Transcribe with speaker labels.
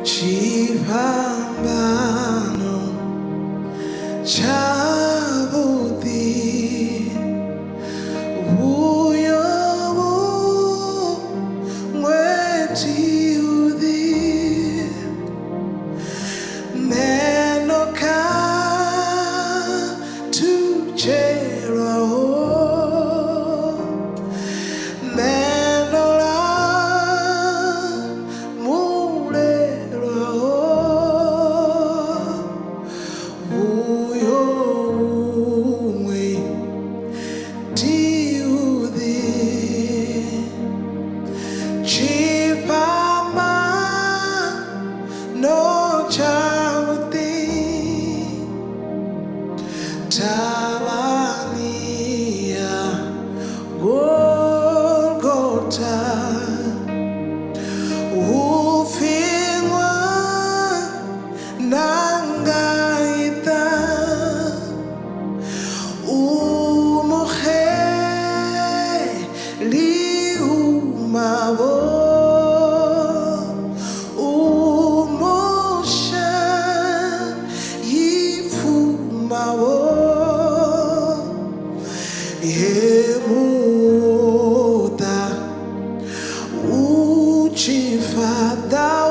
Speaker 1: Chifhambano tshavhuḓi vhuyo vhuṅwe thiuḓi nṋe khathutshelwaho nṋe ndo lamulelwaho vhuyo vhuṅwe thiuḓi tshifhambano tshavhuḓi thavhani ya Golgotha hupfi ṅwananga iḓa u muxeli humavho u musha yipfumavho he muṱa u tshi fhaḓa.